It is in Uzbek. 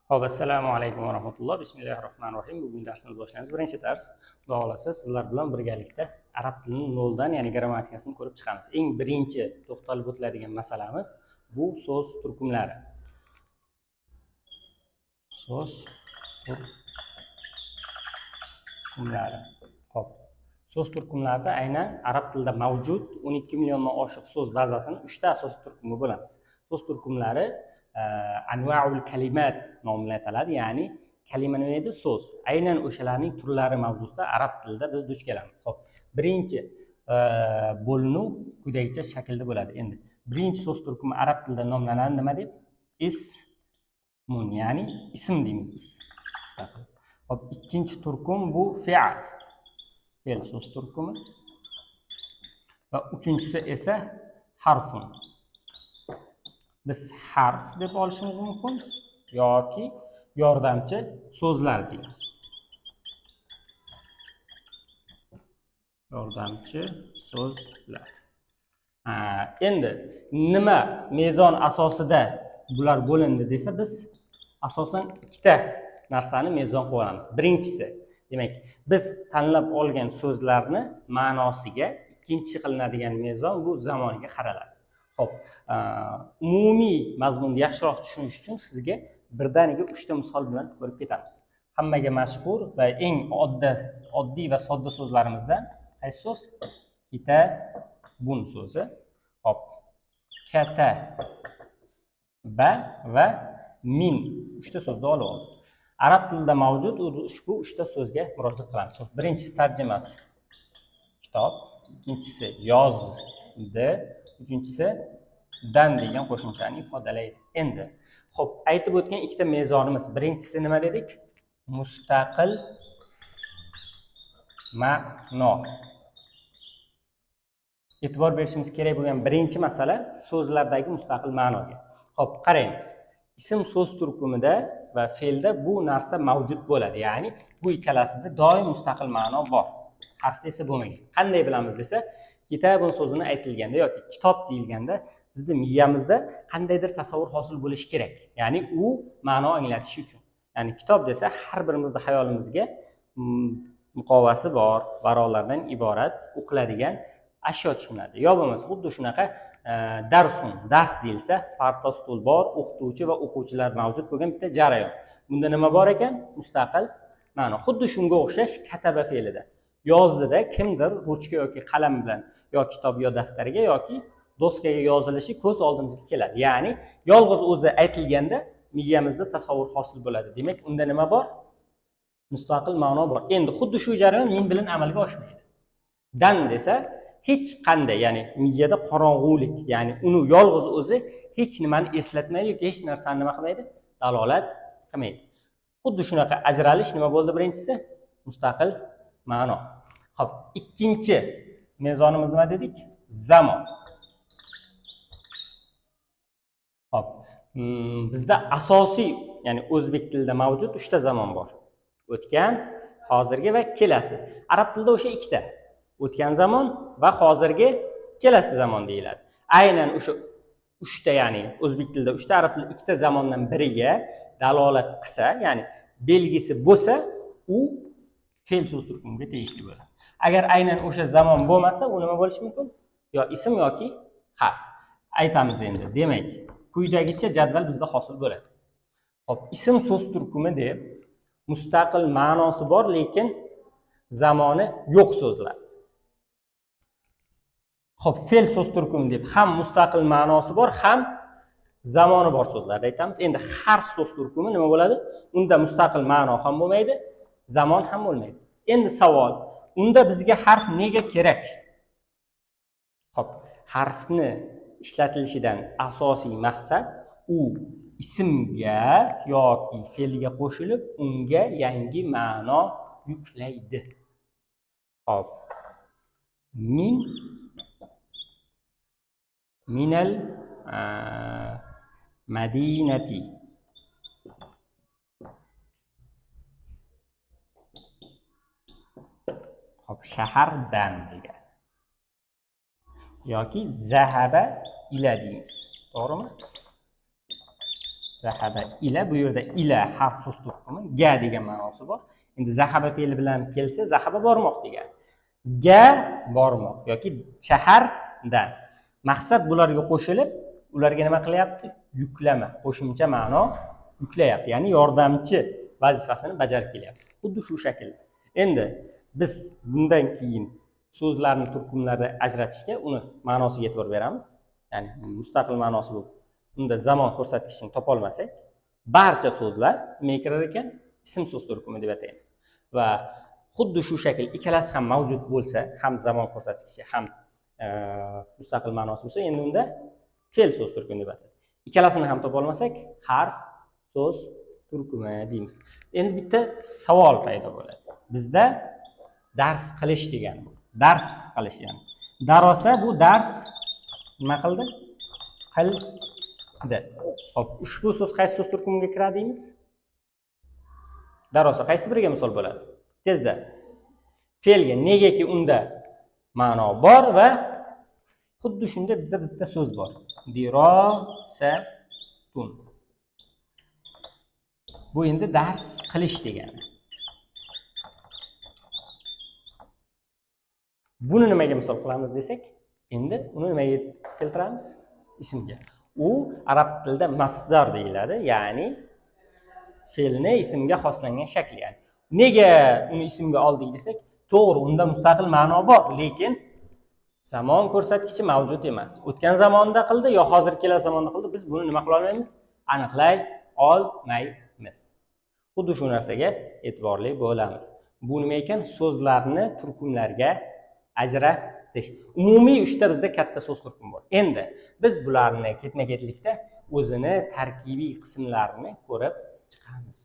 Xo'p, assalomu alaykum va rahmatulloh. Bismillahirrohmanirrohim. Bugun darsimiz boshlaymiz. Birinchi dars, xudo xolasa, sizlar bilan birgalikda arab tilini noldan, ya'ni grammatikasini ko'rib chiqamiz. Eng birinchi to'xtalib o'tiladigan masalamiz bu so'z turkumlari. So'z turkumlari. Xo'p, so'z turkumlarida aynan arab tilida mavjud 12 milliondan oshiq so'z bazasini 3 ta asosiy turkumga bo'lamiz. So'z turkumlari anvaul kalimat nomini ataladi, ya'ni kalima nima edi? So'z. Aynan o'shalarning turlari mavzusida arab tilida biz duch kelamiz. Xo'p, birinchi bo'linuv quyidagicha shaklda bo'ladi. Endi birinchi so'z turkumi arab tilida nomlanadi nima deb? Ismun, ya'ni ism deymiz biz. Xo'p, ikkinchi turkum bu fe'l. Fe'l so'z turkumi. Va uchinchisi esa harfun. Biz harf deb olishimiz mumkin yoki yordamchi so'zlar deymiz. Yordamchi so'zlar. Endi nima mezon asosida bular bo'lindi desa, biz asosan ikkita narsani mezon qilib olamiz. Birinchisi, demak, biz tanlab olgan so'zlarni ma'nosiga, ikkinchi qilinadigan mezon bu zamoniga qaraladi. Xo'p, umumiy mazmunni yaxshiroq tushunish uchun sizga birdaniga 3 ta misol bilan ko'rib ketamiz. Hammaga mashhur va eng oddiy va sodda so'zlarimizdan qaysi so'z? Kitabun so'zi. Xo'p, kata, ba va min 3 ta so'zni olib oldik. Arab tilida mavjud ushbu 3 ta so'zga murojaat qilamiz. Xo'p, birinchisi tarjimasi kitob, ikkinchisi yozdi, uchinchisi dan degan qo'shimchani ifodalaydi. Endi, xo'p, aytib o'tgan ikkita mezonimiz. Birinchisi nima dedik? Mustaqil ma'no. E'tibor berishimiz kerak bo'lgan birinchi masala so'zlardagi mustaqil ma'noga. Xo'p, qaraymiz. Ism so'z turkumida va fe'lda bu narsa mavjud bo'ladi. Ya'ni bu ikkalasida doim mustaqil ma'no bor. Harfda esa bo'lmagan. Qanday bilamiz desa, kitabun so'zini aytilganda yoki kitob deyilganda bizni miyamizda qandaydir tasavvur hosil bo'lishi kerak. Ya'ni u ma'no anglatishi uchun. Ya'ni kitob desa har birimizning xayolimizga muqovasi bor, varaqlardan iborat o'qiladigan ashyo tushunadi. Yo bo'lmasa xuddi shunaqa darsun, dars deyilsa, parta stol bor, o'qituvchi va o'quvchilar mavjud bo'lgan bitta jarayon. Bunda nima bor ekan? Mustaqil ma'no. Xuddi shunga o'xshash kataba fe'lida. Yozdida kimdir ruchka yoki qalam bilan yo kitob yo daftarga yoki doskaga yozilishi ko'z oldimizga keladi. Ya'ni yolg'iz o'zi aytilganda miyamizda tasavvur hosil bo'ladi. Demak, unda nima bor? Mustaqil ma'no bor. Endi xuddi shu jarayon min bilan amalga oshmaydi. Dan desa hech qanday, ya'ni miyada qorong'ulik, ya'ni uni yolg'iz o'zi hech nimani eslatmaydi yoki hech narsani nima qilmaydi? Dalolat qilmaydi. Xuddi shunaqa ajralish nima bo'ldi birinchisi? Mustaqil ma'no. Xo'p, ikkinchi mezonimiz nima dedik? Zamon. Xo'p, bizda asosiy, ya'ni o'zbek tilida mavjud 3 ta zamon bor. O'tgan, hozirgi va kelasi. Arab tilida o'sha ikkita. O'tgan zamon va hozirgi, kelasi zamon deyiladi. Aynan o'sha 3 ta, ya'ni o'zbek tilida 3 ta, arab tilida 2 ta zamondan biriga dalolat qilsa, ya'ni belgisi bo'lsa, u fe'l so'z turkumiga tegishli bo'ladi. Agar aynan o'sha zamon bo'lmasa, u nima bo'lishi mumkin? Yo ism yoki harf. Aytamiz endi. Demak, quyidagicha jadval bizda hosil bo'ladi. Xo'p, ism so'z turkumi deb mustaqil ma'nosi bor, lekin zamoni yo'q so'zlar. Xo'p, fe'l so'z turkumi deb ham mustaqil ma'nosi bor, ham zamoni bor so'zlarni aytamiz. Endi harf so'z turkumi nima bo'ladi? Unda mustaqil ma'no ham bo'lmaydi, zamon ham bo'lmaydi. Endi savol, unda bizga harf nega kerak? Xo'p, harfni ishlatilishidan asosiy maqsad u ismga yoki fe'lga qo'shilib, unga yangi ma'no yuklaydi. Xo'p, min minal madinati. Xo'p, shahardan degan yoki zahaba ila deymiz. To'g'rimi? Zahaba ila, bu yerda ila harf so'z turkumi, ga degan ma'nosi bor. Endi zahaba fe'li bilan kelsa, zahaba bormoq degani. Ga bormoq yoki shahardan. Maqsad bularga qo'shilib, ularga nima qilyapti? Yuklama, qo'shimcha ma'no yuklayapti, ya'ni yordamchi vazifasini bajarib kelyapti. Xuddi shu shaklda. Endi biz bundan keyin so'zlarni turkumlarda ajratishga uni ma'nosiga e'tibor beramiz. Ya'ni mustaqil ma'nosi bu. Unda zamon ko'rsatkichini topa olmasak, barcha so'zlar nimaga kirar ekan? Ism so'z turkumi deb ataymiz. Va xuddi shu shakl ikkalasi ham mavjud bo'lsa, ham zamon ko'rsatkichi, ham mustaqil ma'nosi bo'lsa, endi unda fe'l so'z turkumi deb ataymiz. Ikkalasini ham topa olmasak, harf so'z turkumi deymiz. Endi bitta savol paydo bo'ladi. Bizda dars qilish degani bu. Dars qilish ya'ni. Darosa bu dars nima qildi? Qildi. Xo'p, ushbu so'z qaysi so'z turkumiga kiradi deymiz? Darosa qaysi biriga misol bo'ladi? Tezda. Fe'lga, negaki unda ma'no bor va xuddi shunda bitta so'z bor. Dirosatun. Bu endi dars qilish degani. Buni nimaga misol qilamiz desak, endi uni nimaga keltiramiz? Ismga. U arab tilida masdar deyiladi, ya'ni fe'lni ismga xoslangan shakli. Ya'ni nega uni ismga oldik desak, to'g'ri, unda mustaqil ma'no bor, lekin zamon ko'rsatkichi mavjud emas. O'tgan zamonda qildi yo hozir kelasi zamonda qildi, biz buni nima qila olmaymiz? Aniqlay olmaymiz. Xuddi shu narsaga e'tiborli bo'lamiz. Bu nima ekan? So'zlarni turkumlarga ajratish. Umumiy uchta bizda katta so'z turkumi bor. Endi biz bularni ketma-ketlikda o'zini tarkibiy qismlarini ko'rib chiqamiz.